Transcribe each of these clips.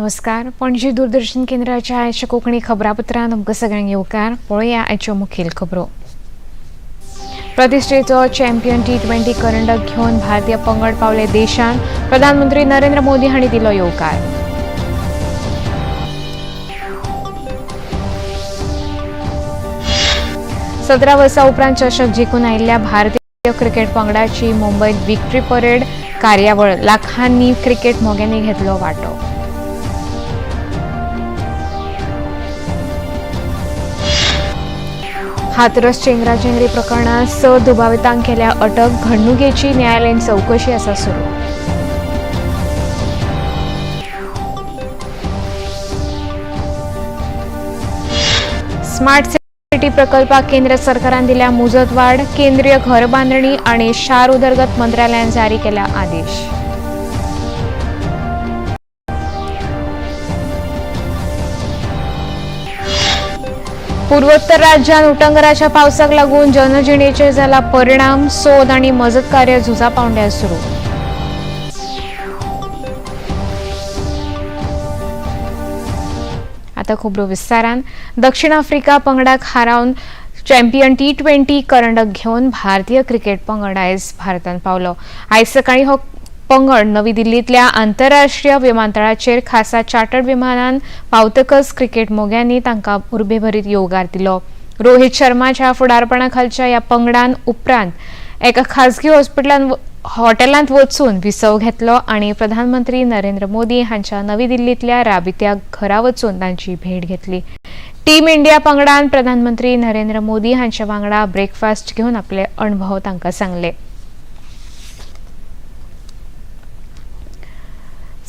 नमस्कार. पणजी दूरदर्शन केंद्राच्या आयच्या कोंकणी खबरापत्रांत तुमकां सगळ्यांक येवकार. पळोवया आयच्यो मुखेल खबरो. प्रतिश्ठेचो चॅम्पियन T20 करंडक घेवन भारतीय पंगड पावले देशांत. प्रधानमंत्री नरेंद्र मोदी हांणी दिलो येवकार. 17 वर्सां उपरांत चषक जिखून आयिल्ल्या भारतीय क्रिकेट पंगडाची मुंबयत विक्ट्री परेड कार्यावळ. लाखांनी क्रिकेट मोग्यांनी घेतलो वांटो. हाथरस चेंगराचेंगरी प्रकरणात 6 दुबावितांक केल्या अटक. घडणुकेची न्यायालयीन चवकशी आसा सुरू. स्मार्ट सिटी प्रकल्पाक केंद्र सरकारान दिल्या मुजतवाढ. केंद्रीय घर बांधणी आणि शार उदरगत मंत्रालयान जारी केला आदेश. पूर्वोत्तर राज्यांत उटंगराच्या पावसाक लागून जनजिणेचेर जाला परिणाम. सोद आणि मजत कार्य झुजा पावंड्यार सुरू. आता खबरो विस्तारान. दक्षिण आफ्रिका पंगडाक हारावन चॅम्पियन T20 करंडक घेवन भारतीय क्रिकेट पंगड आयज भारतांत पावलो. आयज सकाळीं हो पंगड नवी दिल्लींतल्या आंतरराष्ट्रीय विमानतळाचेर खासा चार्टर्ड विमानान पावतकच क्रिकेट मोग्यांनी तांकां उर्बेभरीत येवकार दिलो. रोहित शर्माच्या फुडारपणा खालच्या ह्या पंगडान उपरांत एका खासगी हॉटेलांत वचून विसव घेतलो आनी प्रधानमंत्री नरेंद्र मोदी हांच्या नवी दिल्लींतल्या राबित्या घरा वचून तांची भेट घेतली. टीम इंडिया पंगडान प्रधानमंत्री नरेंद्र मोदी हांच्या वांगडा ब्रेकफास्ट घेवन आपले अणभव तांकां सांगले.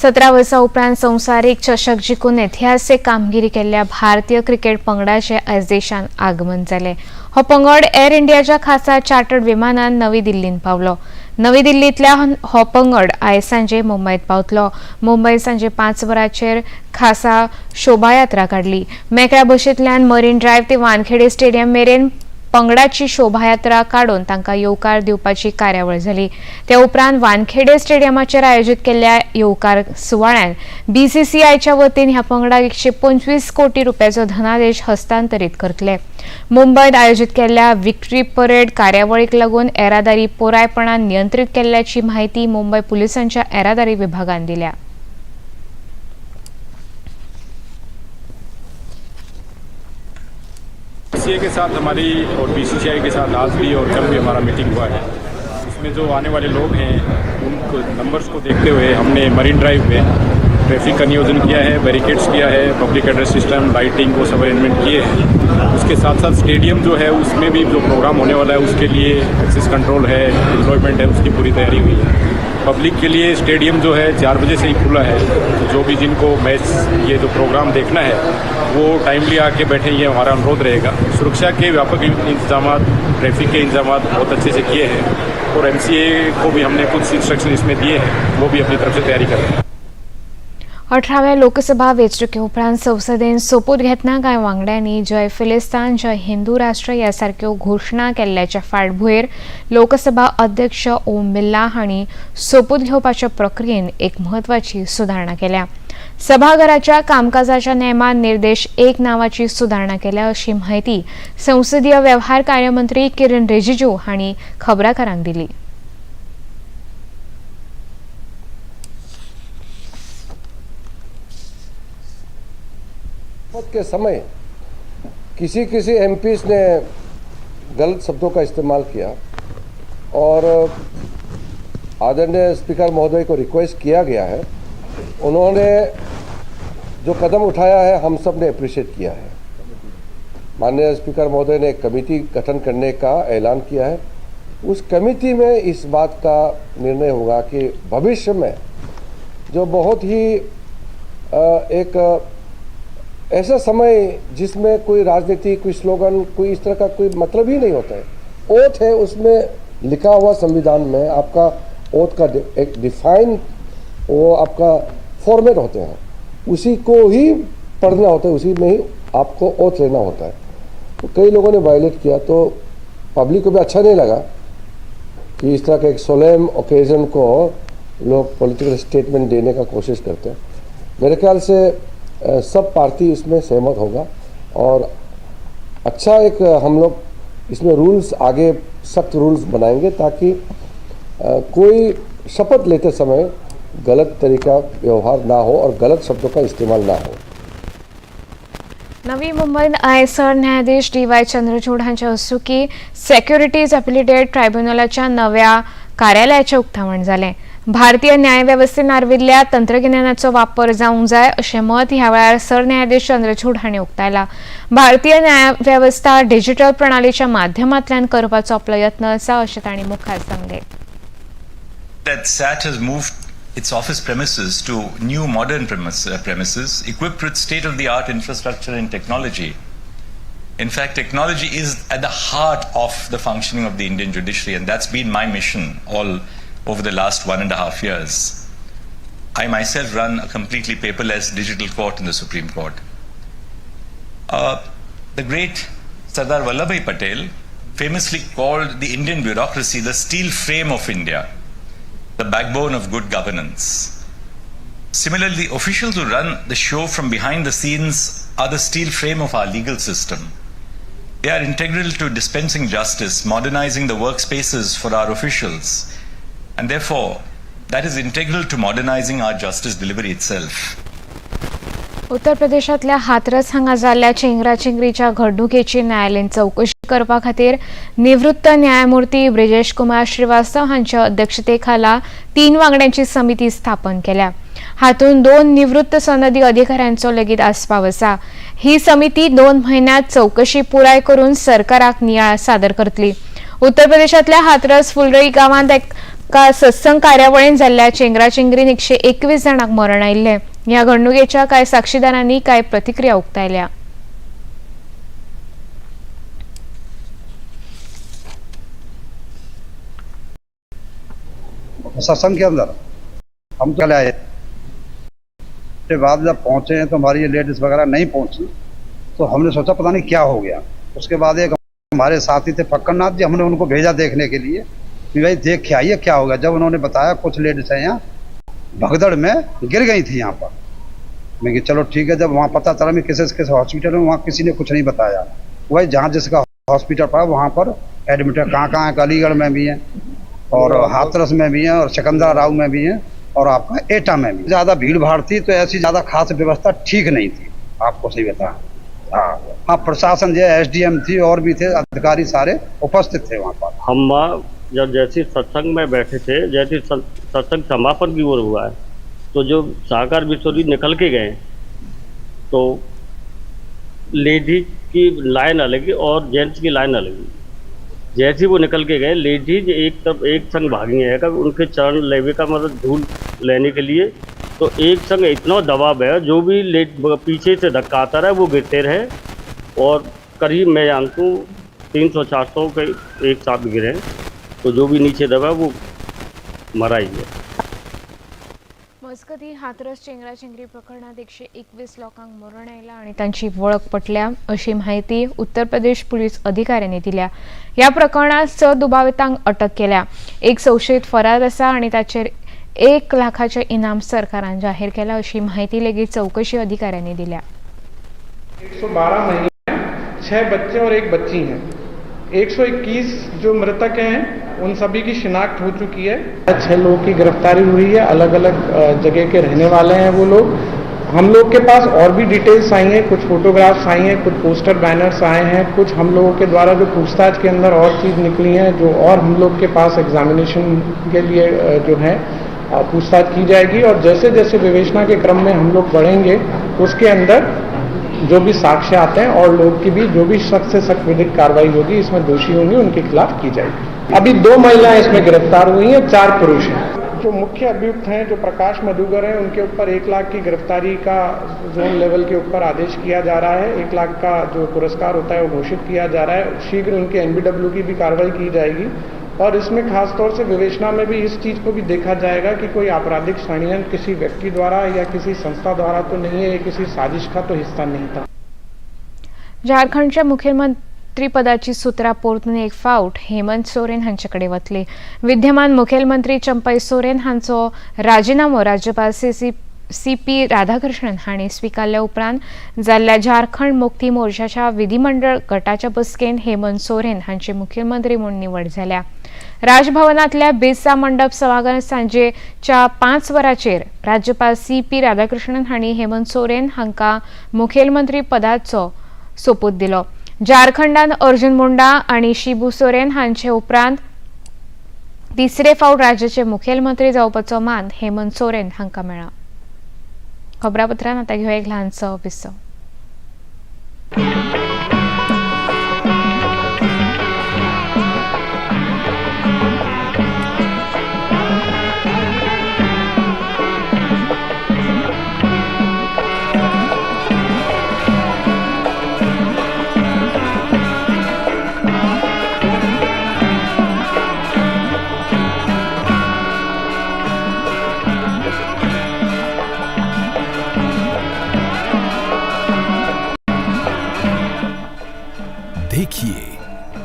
17 वर्सां उपरांत संवसारीक चषक जिखून इतिहासीक कामगिरी केल्ल्या भारतीय क्रिकेट पंगडाचें आयज देशांत आगमन जालें. हो पंगड एअर इंडियाच्या खासा चार्टर्ड विमानान नवी दिल्लींत पावलो. नवी दिल्लींतल्या हो पंगड आयज सांजे मुंबयत पावतलो. मुंबयत सांजे 5 वरांचेर खासा शोभायात्रा काडली. मेकळ्या बशींतल्यान मरीन ड्रायव्ह ते वानखेडे स्टेडियम मेरेन पंगडाची शोभायात्रा काडून तांकां येवकार दिवपाची कार्यावळ जाली. ते उपरांत वानखेडे स्टेडियमाचेर आयोजीत केल्ल्या येवकार सुवाळ्यान बीसीसीआयच्या वतीन ह्या पंगडाक 125 कोटी रुपयाचो धनादेश हस्तांतरीत करतले. मुंबयत आयोजीत केल्ल्या विक्ट्री परेड कार्यावळीक लागून येरादारी पुरायपणान नियंत्रीत केल्ल्याची म्हायती मुंबय पुलिसांच्या येरादारी विभागान दिल्या. एमसीए के साथ हमारी और बीसीसीआई के साथ आज भी और कल भी हमारा मीटिंग हुआ है. इसमें जो आने वाले लोग हैं उनको नंबर्स को देखते हुए हमने मरीन ड्राइव में ट्रैफिक का नियोजन किया है, बैरिकेड्स किया है, पब्लिक एड्रेस सिस्टम, लाइटिंग वो सब अरेंजमेंट किए हैं. उसके साथ साथ स्टेडियम जो है उसमें भी जो प्रोग्राम होने वाला है उसके लिए एक्सेस कंट्रोल है, डिप्लॉयमेंट है, उसकी पूरी तैयारी हुई है. पब्लिक के लिए स्टेडियम जो है 4 बजे से ही खुला है, तो जो भी जिनको मैच ये जो प्रोग्राम देखना है वो टाइमली आके बैठे, ये हमारा अनुरोध रहेगा. सुरक्षा के व्यापक इंतजाम, ट्रैफिक के इंतजाम बहुत अच्छे से किए हैं और एमसीए को भी हमने कुछ इंस्ट्रक्शन इसमें दिए हैं, वो भी अपनी तरफ से तैयारी कर रहे हैं. 18व्या लोकसभा वेंचणुके उपरांत संसदेन सोपूत घेतना कांय वांगड्यांनी जय फिलिस्तान, जय हिंदू राष्ट्र ह्या सारक्यो घोशणा केल्ल्याच्या फाटभुंयेर लोकसभा अध्यक्ष ओम बिर्ला हांणी सोपूत घेवपाच्या प्रक्रियेन एक म्हत्वाची सुदारणा केल्या. सभाघराच्या कामकाजाच्या नेमात निर्देश 1 नावाची सुदारणा केल्या अशी म्हायती संसदीय व्यवहार कार्यमंत्री किरण रिजिजू हांणी खबराकारांक दिली. शपथ के समय किसी किसी एमपीज ने गलत शब्दों का इस्तेमाल किया और आदरणीय स्पीकर महोदय को रिक्वेस्ट किया गया है. उन्होंने जो कदम उठाया है हम सब ने अप्रिशिएट किया है. माननीय स्पीकर महोदय ने एक कमेटी गठन करने का ऐलान किया है. उस कमेटी में इस बात का निर्णय होगा कि भविष्य में जो बहुत ही एक ऐसा समय जिसमें कोई राजनीति, कोई स्लोगन, कोई इस तरह का कोई मतलब ही नहीं होता है. ओथ है, उसमें लिखा हुआ संविधान में आपका ओथ का एक डिफाइन वो आपका फॉर्मेट होते हैं, उसी को ही पढ़ना होता है, उसी में ही आपको ओथ लेना होता है. तो कई लोगों ने वायलेट किया तो पब्लिक को भी अच्छा नहीं लगा कि इस तरह का एक सोलेम ओकेजन को लोग पॉलिटिकल स्टेटमेंट देने का कोशिश करते हैं. मेरे ख्याल से सब पार्टी इसमें सहमत होगा और अच्छा एक हम लोग इसमें रूल्स आगे सख्त रूल्स बनाएंगे ताकि कोई शपथ लेते समय गलत तरीका व्यवहार ना हो और गलत शब्दों का इस्तेमाल ना हो। नवी मुंबईत आयज सरन्यायाधीश डी वाय चंद्रचूड हांच्या हस्तुकीं सेक्युरिटीज अपिलेट ट्रायब्युनलाच्या नव्या कार्यालयाचें उक्तावण जालें। भारतीय न्यायवेवस्थेन आर्विल्ल्या तंत्रगिन्यानाचो वापर जावंक जाय अशें मत ह्या वेळार सरन्यायाधीश चंद्रचूड हांणी उक्तायला। भारतीय न्यायवेवस्था डिजिटल प्रणालीच्या माध्यमांतल्यान करपाचो आपलो यत्न आसा अशें तांणी मुखार सांगलें। That SAT has moved its office premises to new modern premises equipped with state of the art infrastructure and technology. In fact, technology is at the heart of the functioning of the Indian judiciary, and that's been my mission all over the last 1.5 years. I myself run a completely paperless digital court in the Supreme Court. The great Sardar Vallabhbhai Patel famously called the Indian bureaucracy the steel frame of India, the backbone of good governance. Similarly, the officials who run the show from behind the scenes are the steel frame of our legal system. They are integral to dispensing justice, modernizing the workspaces for our officials, and therefore, that is integral to modernizing our justice delivery itself. उत्तर प्रदेशांतल्या हाथरस हांगा जाल्ल्या चेंगराचेंगरीच्या घडणुकेची न्यायालयीन चवकशी करपा खातीर निवृत्त न्यायमूर्ती ब्रिजेश कुमार श्रीवास्तव हांच्या अध्यक्षतेखाला 3 वांगड्यांची समिती स्थापन केल्या। हातूंत 2 निवृत्त सनदी अधिकाऱ्यांचो लेगीत आस्पाव आसा। ही समिती 2 म्हयन्यांत चवकशी पुराय करून सरकाराक नियाळ सादर करतली। उत्तर प्रदेशांतल्या हाथरस फुलरई गांवांत एका सत्संग कार्यावळीन जाल्ल्या चेंगराचेंगरीन 121 जाणांक मरण आयिल्लें। ह्या घडणुकेच्या कांय साक्षीदारांनी कांय प्रतिक्रिया उक्तायल्या। सत्संग के अंदर हम चले आए, के बाद जब पहुंचे हैं तो हमारी ये लेडीज वगैरह नहीं पहुंची, तो हमने सोचा पता नहीं क्या हो गया। उसके बाद एक हमारे साथी थे फक्करनाथ जी, हमने उनको भेजा देखने के लिए कि भाई देख के आइए क्या हो गया। जब उन्होंने बताया कुछ लेडीज हैं यहाँ भगदड़ में गिर गई थी यहाँ पर। मैं कि चलो ठीक है। जब वहाँ पता चला मैं किसी किसी हॉस्पिटल में, वहाँ किसी ने कुछ नहीं बताया। वही जहाँ जिसका हॉस्पिटल पड़ा वहाँ पर एडमिट है। कहाँ कहाँ है, अलीगढ़ में भी है और हाथरस में भी है और सिकंदरा राव में भी है और आपका एटा में भी। ज़्यादा भीड़ भाड़ थी तो ऐसी ज़्यादा खास व्यवस्था ठीक नहीं थी, आपको सही बता। हाँ हाँ, प्रशासन जो है, एसडीएम थी और भी थे अधिकारी, सारे उपस्थित थे वहाँ पर। हम जब जैसे सत्संग में बैठे थे, जैसे सत्संग समापन की ओर हुआ है तो जो साकार विश्वरी निकल के गए तो लेडीज की लाइन अलग और जेंट्स की लाइन अलग। जैसे ही वो निकल के गए लेडीज एक तरफ एक संग भागी है, कभी उनके चरण लेवे का मतलब धूल लेने के लिए, तो एक संग इतना दबाव है जो भी लेट पीछे से धक्का आता रहा वो गिरते रहे और करीब मैं जानता हूँ 300-400 के एक साथ गिरे, तो जो भी नीचे दबा वो मरा ही है। मजगतीं हाथरस चेंगराचेंगरी प्रकरणात 121 लोकांक मरण आयला आनी तांची वळख पटल्या अशी म्हायती उत्तर प्रदेश पुलीस अधिकाऱ्यांनी दिल्या। ह्या प्रकरणात 6 दुबावितांक अटक केल्या। एक संशयित फरार आसा आनी ताचेर 1 लाखाचें इनाम सरकारान जाहीर केला अशी म्हायती लेगीत चवकशी अधिकाऱ्यांनी दिल्या। 112 महिलाएं, 6 बच्चे और 1 बच्ची हैं। 121 जो मृतक हैं उन सभी की शिनाख्त हो चुकी है। 6 लोगों की गिरफ्तारी हुई है, अलग-अलग जगह के रहने वाले हैं वो लोग। हम लोग के पास और भी डिटेल्स आई हैं, कुछ फोटोग्राफ्स आई हैं, कुछ पोस्टर बैनर्स आए हैं, कुछ हम लोगों के द्वारा जो पूछताछ के अंदर और चीज़ निकली है जो और हम लोग के पास एग्जामिनेशन के लिए जो है पूछताछ की जाएगी। और जैसे जैसे विवेचना के क्रम में हम लोग बढ़ेंगे उसके अंदर जो भी साक्ष्य आते हैं और लोग की भी जो भी सख्त से सख्त विधिक कार्रवाई होगी, इसमें दोषी होंगे उनके खिलाफ की जाएगी। अभी 2 महिलाएं इसमें गिरफ्तार हुई हैं, 4 पुरुष हैं। जो मुख्य अभियुक्त हैं जो प्रकाश मधुकर हैं उनके ऊपर 1 लाख की गिरफ्तारी का जोन लेवल के ऊपर आदेश किया जा रहा है। 1 लाख का जो पुरस्कार होता है वो घोषित किया जा रहा है। शीघ्र उनके एनबीडब्ल्यू की भी कार्रवाई की जाएगी और इसमें खासतौर से विवेचना में भी इस चीज़ को भी देखा जाएगा कि कोई आपराधिक षड्यंत्र किसी व्यक्ति द्वारा या किसी संस्था द्वारा तो नहीं है, ये किसी साजिश का तो हिस्सा नहीं था। झारखंडच्या मुख्यमंत्रीपदाची सूत्रां परतून एक फावट हेमंत सोरेन हांचे कडेन वतली। विद्यमान मुखेलमंत्री चंपई सोरेन हांचो राजिनामो राज्यपाल C C C P Radhakrishnan हांणी स्विकारल्या उपरांत जाल्ल्या झारखंड मुक्ती मोर्चाच्या विधिमंडळ गटाच्या बसकेन हेमंत सोरेन हांची मुखेलमंत्री म्हूण निवड जाल्या. राजभवनांतल्या बिरसा मंडप सभाघरांत सांजेच्या 5 वरांचेर राज्यपाल सी पी राधाकृष्णन हांणी हेमंत सोरेन हांकां मुखेलमंत्री पदाचो सोपूत दिलो. झारखंडान अर्जुन मुंडा आनी शिबू सोरेन हांचे उपरांत तिसरे फावट राज्याचे मुखेलमंत्री जावपाचो मान हेमंत सोरेन हांकां मेळ्ळा. खबरापत्रान आतां घेवया एक ल्हानसो विसव. देखिए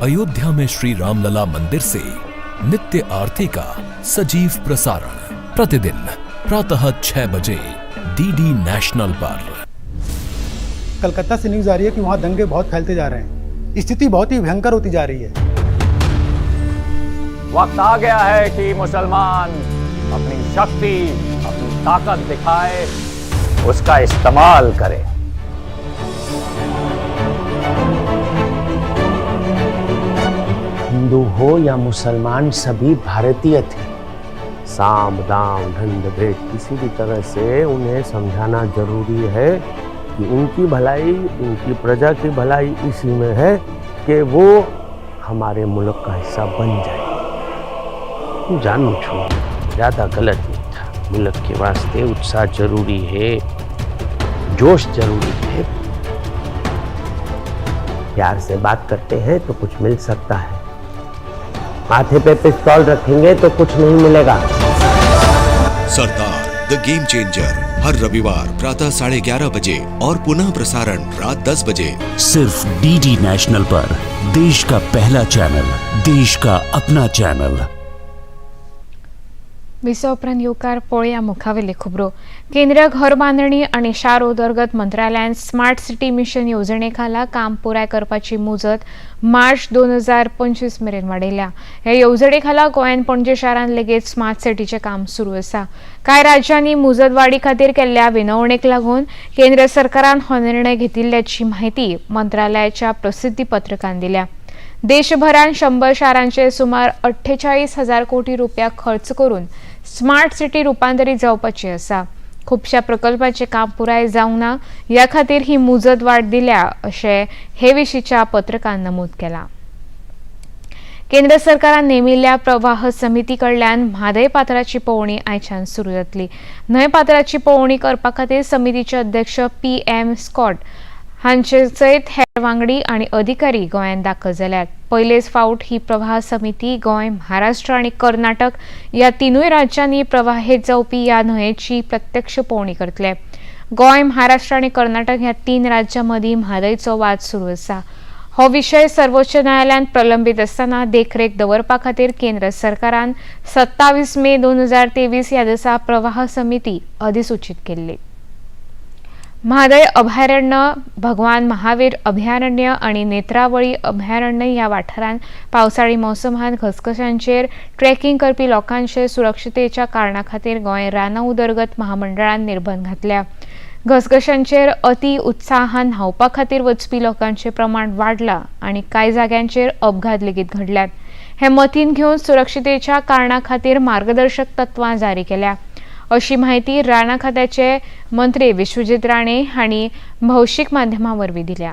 अयोध्या में श्री रामलला मंदिर से नित्य आरती का सजीव प्रसारण प्रतिदिन प्रातः 6 बजे डीडी नेशनल पर। कलकत्ता से न्यूज आ रही है कि वहाँ दंगे बहुत फैलते जा रहे हैं, स्थिति बहुत ही भयंकर होती जा रही है। वक्त आ गया है कि मुसलमान अपनी शक्ति, अपनी ताकत दिखाए, उसका इस्तेमाल करे। हिंदू हो या मुसलमान, सभी भारतीय थे। साम दाम दंड भेद किसी भी तरह से उन्हें समझाना जरूरी है कि उनकी भलाई, उनकी प्रजा की भलाई इसी में है कि वो हमारे मुल्क का हिस्सा बन जाए। जानू छो ज़्यादा गलत नहीं था। मुल्क के वास्ते उत्साह जरूरी है, जोश जरूरी है। प्यार से बात करते हैं तो कुछ मिल सकता है, माथे पे पिस्तौल रखेंगे तो कुछ नहीं मिलेगा। सरदार the game changer हर रविवार प्रातः 11:30 बजे और पुनः प्रसारण रात 10 बजे सिर्फ डीडी नेशनल पर। देश का पहला चैनल, देश का अपना चैनल। विसा उपरांत येवकार पळोवया मुखावेली खबरो. केंद्रीय घर बांदणी आनी शार उदरगत मंत्रालयान स्मार्ट सिटी मिशन येवजणे खाला काम पुराय करपाची मुजत मार्च 2025 मेरेन वाडयल्या. हे येवजणे खाला गोंयांत पणजे शारांत लेगीत स्मार्ट सिटीचें काम सुरू आसा. कांय राज्यांनी मुजत वाडी खातीर केल्ल्या विनवणेक लागून केंद्र सरकारान हो निर्णय घेतिल्ल्याची म्हायती मंत्रालयाच्या प्रसिद्धी पत्रकान दिल्या. देशभरात 100 शारांचे सुमार 48,000 कोटी रुपया खर्च करून स्मार्ट सिटी रुपांतरीत जावपाची आसा. खुबश्या प्रकल्पाचे काम पुराय जावंक ना, ह्या खातीर ही मुजत वाड दिल्या अशें हे विशींच्या पत्रकान नमूद केलां. केंद्र सरकारान नेमिल्ल्या प्रवाह समिती कडल्यान म्हादय पात्राची पळोवणी आयच्यान सुरू जातली. न्हंय पात्राची पळोवणी करपा खातीर समितीचे अध्यक्ष PM Scott हांचे सयत हेर वांगडी आनी अधिकारी गोंयांत दाखल जाल्यात. पयलेच फावट ही प्रवाह समिती गोंय, महाराष्ट्र आनी कर्नाटक ह्या तिनूय राज्यांनी प्रवाहीत जावपी ह्या न्हंयेची प्रत्यक्ष पळोवणी करतले. गोंय, महाराष्ट्र आनी कर्नाटक ह्या 3 राज्यां मदीं म्हादयचो वाद सुरू आसा. हो विशय सर्वोच्च न्यायालयांत प्रलंबीत आसतना देखरेख दवरपा खातीर केंद्र सरकारान 27 मे 2023 ह्या दिसा प्रवाह समिती अधिसूचीत केल्ली. म्हादय अभयारण्य, भगवान महावीर अभयारण्य आनी नेत्रावळी अभयारण्य ह्या वाठारांत पावसाळी मोसमांत घसघशांचेर ट्रेकिंग करपी लोकांचे सुरक्षतेच्या कारणा खातीर गोंय रानां उदरगत महामंडळान निर्बंध घातल्या. घसघशांचेर अति उत्साहान न्हांवपा खातीर वचपी लोकांचें प्रमाण वाडलां आनी कांय जाग्यांचेर अपघात लेगीत घडल्यात. हे मतीन घेवन सुरक्षतेच्या कारणा खातीर मार्गदर्शक तत्वां जारी केल्या, अशी माहिती रानां खात्याचे मंत्री विश्वजीत राणे हांणी भौशीक माध्यमां वरवीं दिल्या.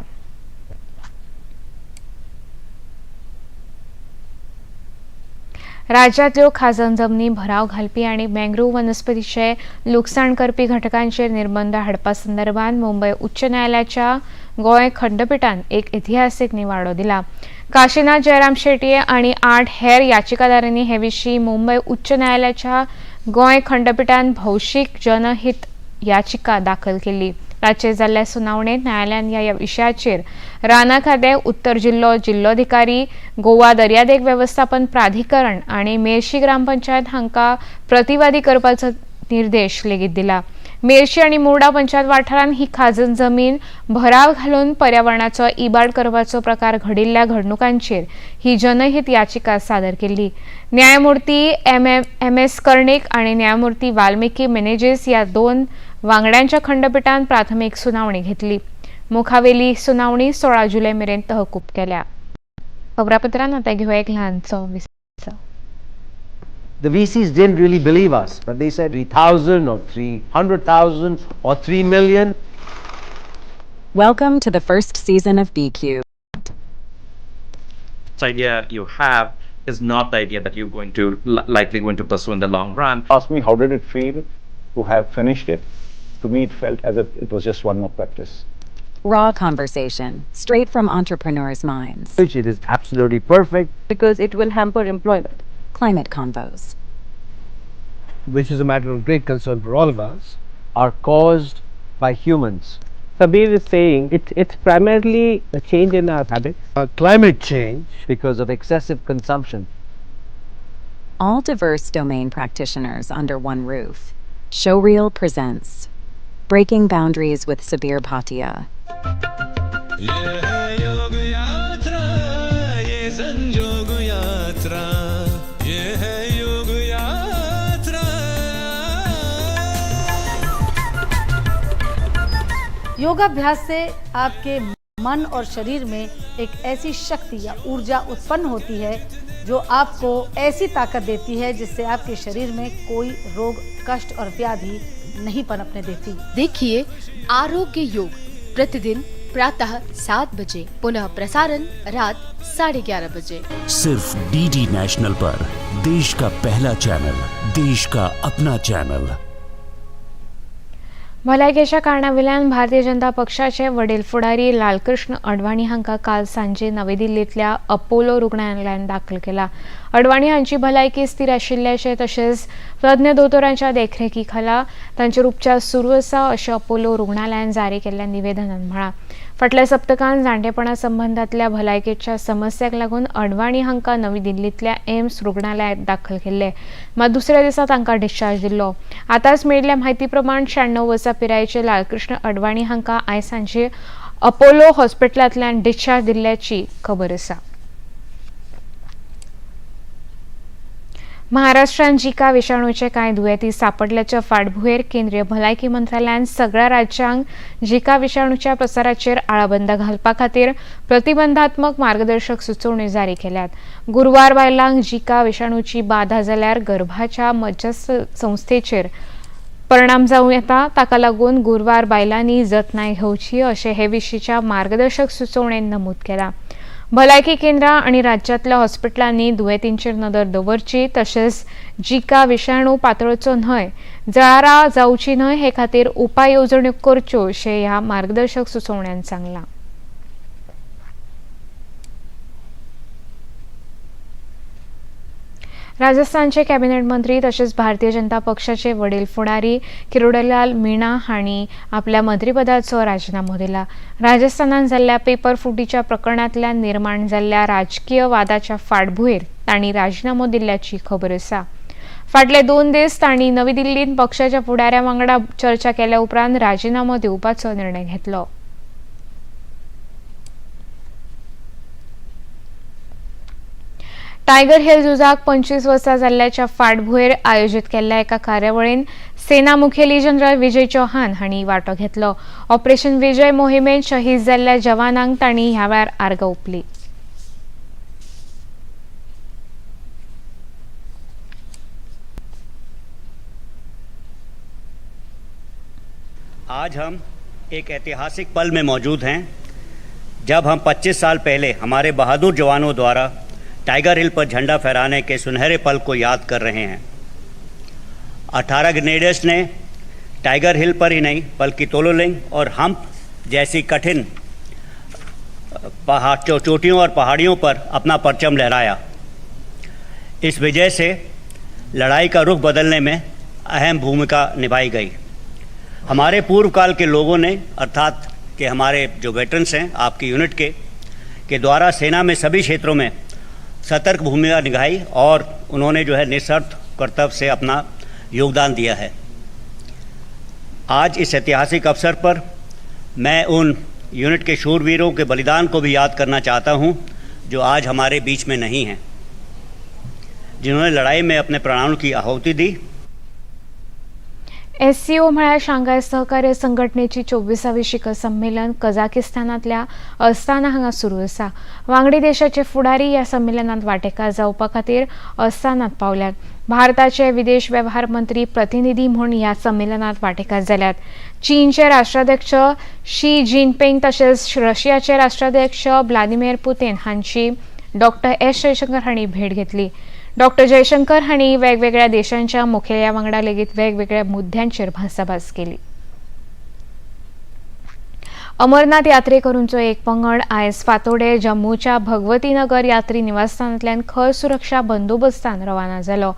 राज्यांतल्यो खाजन जमनी भराव घालपी आनी मँग्रोव वनस्पतीचें लुकसाण करपी घटकांचेर निर्बंध हाडपा संदर्भात मुंबय उच्च न्यायालयाच्या गोंय खंडपिठान एक इतिहासीक निवाडो दिला. काशीनाथ जयराम शेट्ये आनी 8 हेर याचिकादारांनी हे विशीं मुंबय उच्च न्यायालयाच्या गोंय खंडपिठान भौशीक जनहित याचिका दाखल केली. ताचेर जाल्ल्या सुनावणेंत न्यायालयान ह्या विशयाचेर रानां खातें, उत्तर जिल्लो जिल्लोधिकारी, गोवा दर्यादेग वेवस्थापन प्राधिकरण आनी मेरशी ग्रामपंचायत हांकां प्रतिवादी करपाचो निर्देश लेगीत दिला. मेरशी आनी मुर्डा पंचायत वाठारांत ही खाजन जमीन भराव घालून पर्यावरणाचो इबाड करपाचो प्रकार घडिल्ल्या घडणुकांचेर ही जनहित याचिका सादर केल्ली. न्यायमूर्ती एम एस कर्णिक आनी न्यायमूर्ती वाल्मिकी मेनेजेस ह्या 2 वांगड्यांच्या खंडपीठान प्राथमीक सुनावणी घेतली. मुखावेली सुनावणी 16 जुलय मेरेन तहकूब केल्या. खबरापत्रान आतां घेवया एक ल्हानसो विसव. The VCs didn't really believe us, but they said 3,000 or 300,000 or 3 million. Welcome to the first season of BCubed. This idea you have is not the idea that you're going to likely going to pursue in the long run. Ask me, how did it feel to have finished it? To me, it felt as if it was just one more practice. Raw conversation, straight from entrepreneurs' minds. Which it is absolutely perfect. Because it will hamper employment. Climate convos, which is a matter of great concern for all of us, are caused by humans. Sabir is saying it's primarily a change in our habits. Climate change. Because of excessive consumption. All diverse domain practitioners under one roof. Showreel presents Breaking Boundaries with Sabir Bhatia. योगाभ्यास से आपके मन और शरीर में एक AC शक्ति या ऊर्जा उत्पन्न होती है जो आपको ऐसी ताकत देती है जिससे आपके शरीर में कोई रोग, कष्ट और व्याधि नहीं पनपने देती। देखिए आरोग्य योग प्रतिदिन प्रातः 7 बजे, पुनः प्रसारण रात 11:30 बजे। सिर्फ डीडी नेशनल पर देश का पहला चैनल, देश का अपना चैनल। भलायकेच्या कारणावेल्यान भारतीय जनता पक्षाचे वडील फुडारी लालकृष्ण अडवाणी हांकां काल सांजे नवी दिल्लींतल्या अपोलो रुग्णालयांत दाखल केला. अडवाणी हांची भलायकी स्थिर आशिल्ल्याचें तशेंच तज्ञ दोतोरांच्या देखरेखी खाला तांचेर उपचार सुरू आसा अशें अपोलो रुग्णालयान जारी केल्ल्या निवेदनान म्हळां. फाटल्या सप्तकान जाणटेपणा संबंदांतल्या भलायकेच्या समस्याक लागून अडवाणी हांकां नवी दिल्लींतल्या एम्स रुग्णालयांत दाखल केल्ले, मात दुसऱ्या दिसा तांकां डिस्चार्ज दिल्लो. आतांच मेळिल्ल्या म्हायती प्रमाण 96 वर्सां पिरायेचे लालकृष्ण अडवाणी हांकां आयज सांजे अपोलो हॉस्पिटलांतल्यान डिस्चार्ज दिल्ल्याची खबर आसा. महाराष्ट्रान जिका विषाणूचे कांय दुयेंती सापडल्याच्या फाटभुंयेर केंद्रीय भलायकी मंत्रालयान सगळ्या राज्यांक जिका विषाणूच्या प्रसाराचेर आळाबंद घालपा खातीर प्रतिबंधात्मक मार्गदर्शक सुचोवण्यो जारी केल्यात. गुरवार बायलांक जिका विषाणूची बाधा जाल्यार गर्भाच्या मज्जस संस्थेचेर परिणाम जावं येता, ताका लागून गुरवार बायलांनी जतनाय घेवची अशें हे विशींच्या मार्गदर्शक सुचोवणेन नमूद केलां. भलायकी केंद्रां आनी राज्यांतल्या हॉस्पिटलांनी दुयेंतींचेर नदर दवरची तशेंच जिका विषाणू पातळचो न्हय, जळारां जावची न्हय हे खातीर उपाय येवजण्यो करच्यो अशें ह्या मार्गदर्शक सुचोवण्यान सांगलां. राजस्थानचे कॅबिनेट मंत्री तशेंच भारतीय जनता पक्षाचे वडील फुडारी किरोडीलाल मीणा हांणी आपल्या मंत्रीपदाचो राजिनामो दिला. राजस्थानात जाल्ल्या पेपर फुटीच्या प्रकरणांतल्यान निर्माण जाल्ल्या राजकीय वादाच्या फाटभुंयेर तांणी राजिनामो दिल्ल्याची खबर आसा. फाटले 2 दीस तांणी नवी दिल्लींत पक्षाच्या फुडाऱ्या वांगडा चर्चा केल्या उपरांत राजिनामो दिवपाचो निर्णय घेतलो. टायगर हिल झुजाक 25 वर्सां जाल्ल्याच्या फाटभुंयेर आयोजीत केल्ल्या एका कार्यावळीन सेना मुखेली जनरल विजय चौहान हांणी वांटो घेतलो. ऑपरेशन विजय मोहिमेंत शहीद जाल्ल्या जवानांक तांणी ह्या वेळार आर्गां ओंपली. आज हम एक ऐतिहासिक पल में मौजूद हैं, जब हम 25 साल पहले हमारे बहादुर जवानों द्वारा टाइगर हिल पर झंडा फहराने के सुनहरे पल को याद कर रहे हैं। 18 ग्रेनेडियर्स ने टाइगर हिल पर ही नहीं बल्कि तोलोलिंग और हम्प जैसी कठिन पहाड़ चोटियों और पहाड़ियों पर अपना परचम लहराया। इस विजय से लड़ाई का रुख बदलने में अहम भूमिका निभाई गई। हमारे पूर्व काल के लोगों ने, अर्थात कि हमारे जो वेटरन्स हैं आपकी यूनिट के द्वारा सेना में सभी क्षेत्रों में सतर्क भूमिका निभाई और उन्होंने जो है निस्वार्थ कर्तव्य से अपना योगदान दिया है। आज इस ऐतिहासिक अवसर पर मैं उन यूनिट के शूरवीरों के बलिदान को भी याद करना चाहता हूं जो आज हमारे बीच में नहीं हैं, जिन्होंने लड़ाई में अपने प्राणों की आहुति दी। एससीओ म्हळ्यार शांघाय सहकार्य संघटनेची 24वी शिखर संमेलन कझाकिस्तानांतल्या अस्ताना हांगा सुरू आसा। वांगडी देशाचे फुडारी ह्या संमेलनात वांटेकार जावपा खातीर अस्तानात पावल्यात। भारताचे विदेश वेव्हार मंत्री प्रतिनिधी म्हूण ह्या संमेलनात वांटेकार जाल्यात। चीनचे राष्ट्राध्यक्ष शी जिनपिंग तशेंच रशियाचे राष्ट्राध्यक्ष व्लादिमीर पुतीन हांची डॉक्टर एस जयशंकर हांणी भेट घेतली। डॉक्टर जयशंकर हांणी वेगवेगळ्या देशांच्या मुखेल्या वांगडा लेगीत वेगवेगळ्या मुद्द्यांचेर भासाभास केली। अमरनाथ यात्रेकरूंचो एक पंगड आयज फातोडे जम्मूच्या भगवती नगर यात्री निवासस्थानांतल्यान खर सुरक्षा बंदोबस्तान रवाना जालो।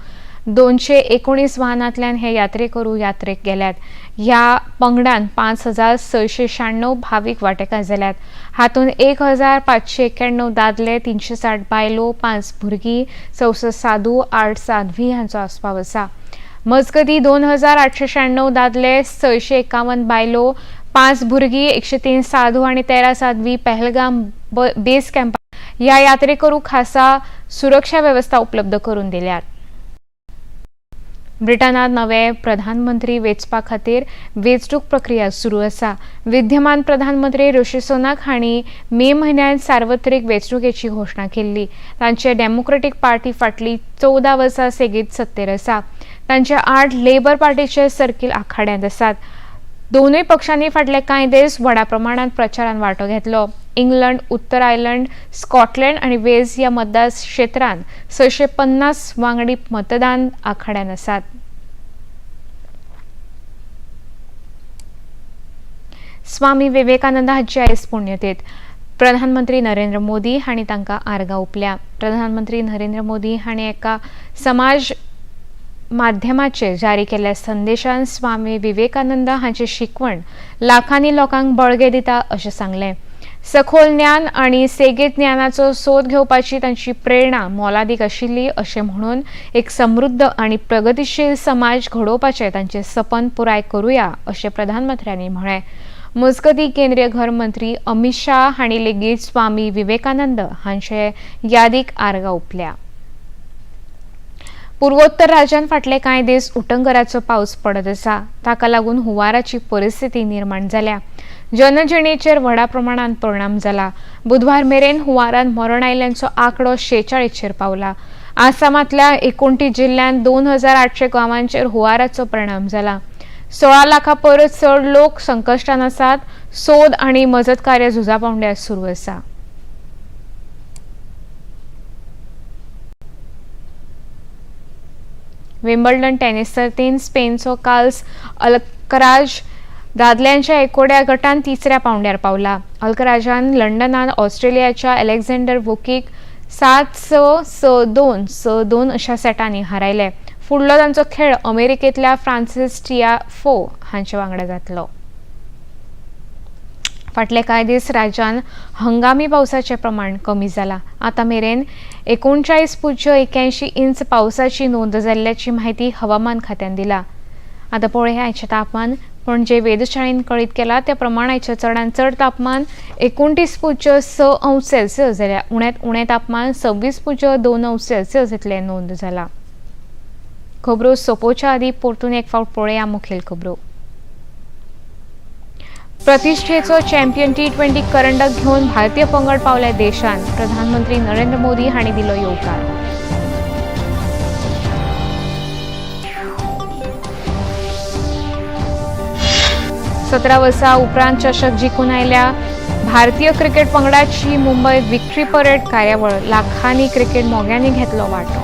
219 वाहनांतल्यान हे यात्रेकरू यात्रेक गेल्यात। ह्या पंगडान 5696 भावीक वांटेकार जाल्यात। हातूंत 1591 दादले, 360 बायलो, 5 भुरगीं, 64 साधू, 8 साध्वी हांचो आस्पाव आसा। मजगतीं 2896 दादले, 651 बायलो, 5 भुरगीं, 103 साधू आनी 13 साध्वी पहलगाम बेस कॅम्पात ह्या यात्रेकरू खासा सुरक्षा वेवस्था उपलब्ध करून दिल्यात। ब्रिटनात नवे प्रधानमंत्री वेंचपा खातीर वेंचणूक प्रक्रिया सुरू आसा। विद्यमान प्रधानमंत्री ऋषी सुनक हांणी मे म्हयन्यांत सार्वत्रिक वेंचणुकेची घोशणा केल्ली। तांचे डेमोक्रेटीक पार्टी फाटली 14 वर्सां सेगीत सत्तेर आसा। तांचे आड लेबर पार्टीचे सर्कील आखाड्यांत आसात। दोनूय पक्षांनी फाटले कांय दीस व्हडा प्रमाणात प्रचारान वांटो घेतलो। इंग्लंड, उत्तर आयर्लंड, स्कॉटलंड आनी वेल्स ह्या मतदार क्षेत्रांत 650 वांगडी मतदान आखाड्यान आसात। स्वामी विवेकानंद हांची आयज पुण्यतीथ। प्रधानमंत्री नरेंद्र मोदी हांणी तांकां आर्गां ओंपल्या। प्रधानमंत्री नरेंद्र मोदी हांणी एका समाज माध्यमाचेर जारी केल्ल्या संदेशान स्वामी विवेकानंद हांची शिकवण लाखांनी लोकांक बळगें दिता अशें सांगलें। सखोल ज्ञान आनी सेगीत ज्ञानाचो सोद घेवपाची तांची प्रेरणा मोलादीक आशिल्ली अशें म्हणून एक समृद्ध आनी प्रगतीशील समाज घडोवपाचें तांचें सपन पुराय करुया अशें प्रधानमंत्र्यांनी म्हळें। मजगतीं केंद्रीय घर मंत्री अमित शाह हांणी लेगीत स्वामी विवेकानंद हांचे यादीक आर्गां ओंपल्या। पूर्वोत्तर राज्यांत फाटले कांय दीस उटंगराचो पावस पडत आसा। ताका लागून हुंवाराची परिस्थिती निर्माण जाल्या। जनजिणेचेर व्हडा प्रमाणात परिणाम जाला। बुधवार मेरेन हुंवारान मरण आयिल्ल्यांचो आंकडो 46चेर पावला। आसामांतल्या 29 जिल्ल्यांत 2800 गांवांचेर हुंवाराचो परिणाम जाला। 16 लाखां परस चड लोक संकश्टान आसात। सोद आनी मजत कार्य झुजा पांवड्यार सुरू आसा। विम्बल्डन टेनिस सर्तीन स्पेनचो कार्ल्स अल्कराज दादल्यांच्या एकोड्या गटान तिसऱ्या पांवड्यार पावला। अल्कराजान लंडनान ऑस्ट्रेलियाच्या अलेक्झांडर वोकीक 7-6, 6-2, 6-2 अशा सेटांनी हारायले। फुडलो तांचो खेळ अमेरिकेंतल्या फ्रांसिस टियाफो हांचे वांगडा जातलो। फाटले कांय दीस राज्यान हंगामी पावसाचें प्रमाण कमी जाला। आतां मेरेन 39.81 इंच पावसाची नोंद जाल्ल्याची म्हायती हवामान खात्यान दिला। आतां पळोवया आयचें तापमान। पणजे वेधशाळेन कळीत केला त्या प्रमाण आयचें चडांत चड तापमान 29.6 अंश सेल्सियस जाल्यार उण्यांत उणें तापमान 26.2 अंश सेल्सियस इतलें नोंद जाला। खबरो सोंपोवच्या आदीं परतून एक फावट पळोवया मुखेल खबरो। प्रतिष्ठेचो चॅम्पियन T20 करंडक घेवन भारतीय पंगड पावल्या देशांत। प्रधानमंत्री नरेंद्र मोदी हांणी दिलो येवकार। 17 वर्सां उपरांत चषक जिखून आयल्या भारतीय क्रिकेट पंगडाची मुंबय विक्ट्री परेड कार्यावळ। लाखांनी क्रिकेट मोग्यांनी घेतलो वांटो।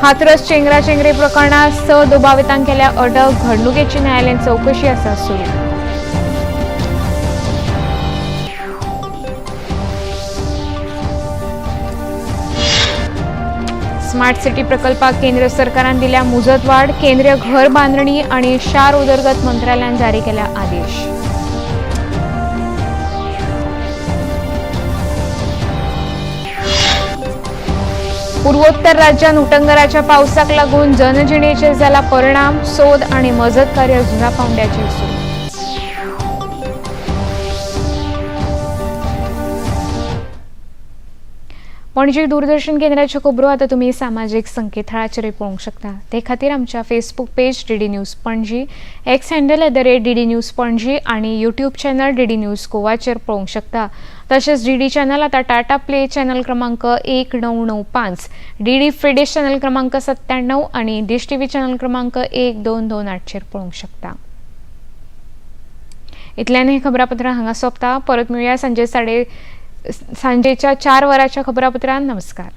हाथरस चेंगरा चेंगरे प्रकरणात 6 दुबावितांक केल्या अटक। घडणुकेची न्यायालयीन चवकशी आसा सुरू। स्मार्ट सिटी प्रकल्पाक केंद्र सरकारान दिल्या मुजतवाढ। केंद्रीय घर बांधणी आणि शार उदरगत मंत्रालयान जारी केल्या आदेश। पूर्वोत्तर राज्यांत उटंगराच्या पावसाक लागून जनजिणेचेर जाला परिणाम. सोद आनी मजत कार्य झुजा पावंड्याचेर सुरू. पणजी दूरदर्शन केंद्राच्यो खबरो आतां तुमी सामाजीक संकेतथळाचेरूय पळोवंक शकता. ते खातीर आमच्या Facebook page DD news Panaji, X handle @DD News Panaji आनी यूट्यूब चॅनल डीडी न्यूज गोवाचेर पळोवंक शकता. तशेंच डीडी चॅनल आतां टाटा प्ले चॅनल क्रमांक 1995, डीडी फ्री डिश चॅनल क्रमांक 97 आनी डिश टीव्ही चॅनल क्रमांक 1228चेर पळोवंक शकता. इतल्यान हें खबरापत्र हांगा सोंपता. परत मेळुया सांजेच्या 4 वरांच्या खबरापत्रान. नमस्कार.